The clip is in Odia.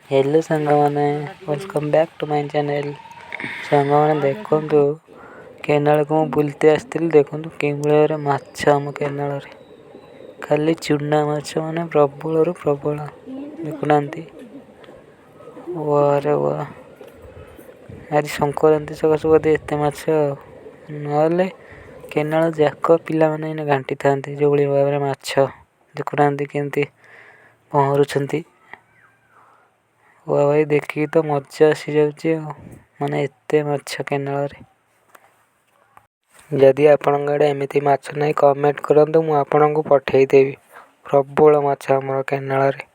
ହ୍ୟାଲୋ ସାଙ୍ଗମାନେ, welcome back to my channel। ସାଙ୍ଗମାନେ, ଦେଖନ୍ତୁ, କେନାଳକୁ ମୁଁ ବୁଲିତେ ଆସିଥିଲି। ଦେଖନ୍ତୁ କେଉଁଭଳି ଭାବରେ ମାଛ ଆମ କେନାଳରେ, ଖାଲି ଚୁନା ମାଛ, ମାନେ ପ୍ରବଳରୁ ପ୍ରବଳ। ଦେଖୁନାହାନ୍ତି, ୱାରେ ୱା। ଆଜି ସଂକ୍ରାନ୍ତି ସକାଶେ ବୋଧେ ଏତେ ମାଛ, ନହେଲେ କେନାଳ ଯାକ ପିଲାମାନେ ଏଇନା ଘାଣ୍ଟିଥାନ୍ତି। ଯେଉଁଭଳି ଭାବରେ ମାଛ, ଦେଖୁନାହାନ୍ତି କେମିତି ପହଁରୁଛନ୍ତି। ୱା ଭାଇ, ଦେଖିକି ତ ମଜା ଆସିଯାଉଛି। ଆଉ ମାନେ ଏତେ ମାଛ କେନାଳରେ। ଯଦି ଆପଣଙ୍କ ଆଡ଼େ ଏମିତି ମାଛ ନାହିଁ, କମେଣ୍ଟ କରନ୍ତୁ, ମୁଁ ଆପଣଙ୍କୁ ପଠେଇଦେବି। ପ୍ରବଳ ମାଛ ଆମର କେନାଳରେ।